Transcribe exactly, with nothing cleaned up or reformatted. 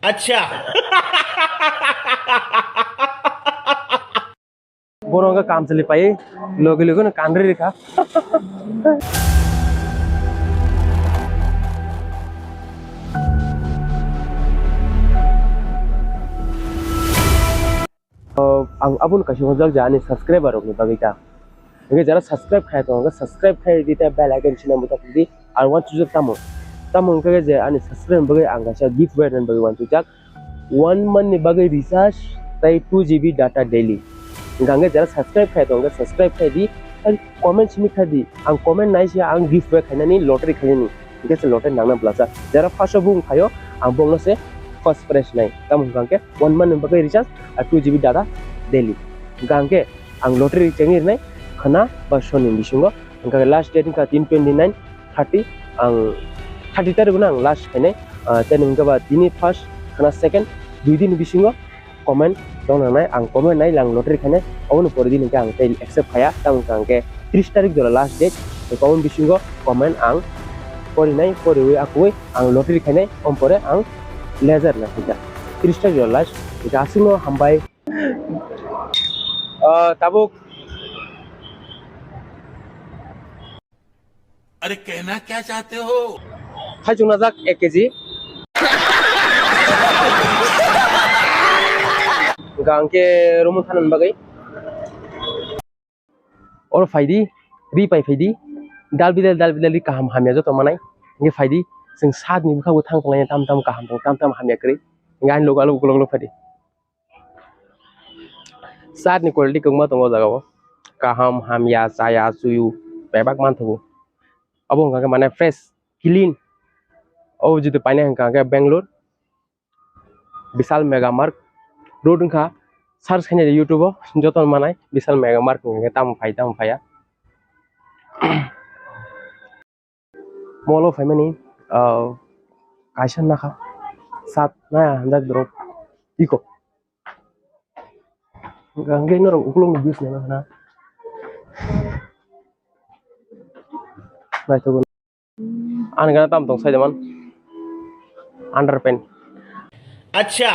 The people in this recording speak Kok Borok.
Acha. Borok wngkha kamchwlwi pai, logi logi no kanri rikha. O, ang aboni kaisa hwnjak je ani subscriber rokni bagwi ta. Hingke jara subscribe khai tongo, subscribe khai di tei bell icon sina butang di. Ang uansukjak tamo. Tamo hingke je ani subscribe bagwi ang kaisa giveaway rwna bagwi uansukjak. One month ni bagwi recharge tei two G B data daily. Hingke jara subscribe khai tongo, subscribe khai di. Tei comment simi khai di. Ang comment nai se ang giveaway khainani lottery khainani. Hingke se lottery nangna bwlajak. Jara first o bung khaio ang bongno se first prize nai. Tamo hingke one month ni bagwi recharge, ah, two G B data daily. Hingke ang lottery chengwi rwnai khwna ba soni bisingo. Hingke last date wngkha tin twenty nine, thirty, ang thirty tarik no ang last khainai. Ah, tei hingke ba tini first khwna second, dui din bisingo comment tong nangnai, ang comment nai lang lottery khainai, oboni pore din hingke ang tei accept khaya, tamo hingke ang khe tris tarik jora last date, tei comment bisingo comment ang porinai, poriwi akui ang lottery khainai, om pore ang laser na khaikha. Tris tarik jora last, hingke aswkno hambai. Ah, tabuk. अरे कहना क्या चाहते हो? Hai chwng najak ek kg. Hingke ang khe romo thanani bagwi. Oro phaidi, ri pai phaidi. Dal bidal, dal bidal ri kaham hamya joto manai. Hingke phaidi, chwng sadni bwkha bo thang tonglai tam tam kaham tong, tam tam hamya kwrwi. Hingke ani logo alok ukulok lok phaidi. Chat ni quality kwbangma tongo o jaga o. Kaham, hamya, chaya, chuyu, bebak manthogo. Abo wngkha khe mane fresh, clean. Obo jodi paina hwnkha khe Bangalore, Vishal Mega Mart road wngkha. Search khainai YouTube o, joto manai Vishal Mega Mart hwnkha khe tamo phai, tamo phaiya. Mall o phaimani, ah, kaisa nakha, sat naya hamjak drop iko. Hingke norok ukulok ni views naima khna. Naithogo. Ani gana tam tong sai de man. Underpant. Acha.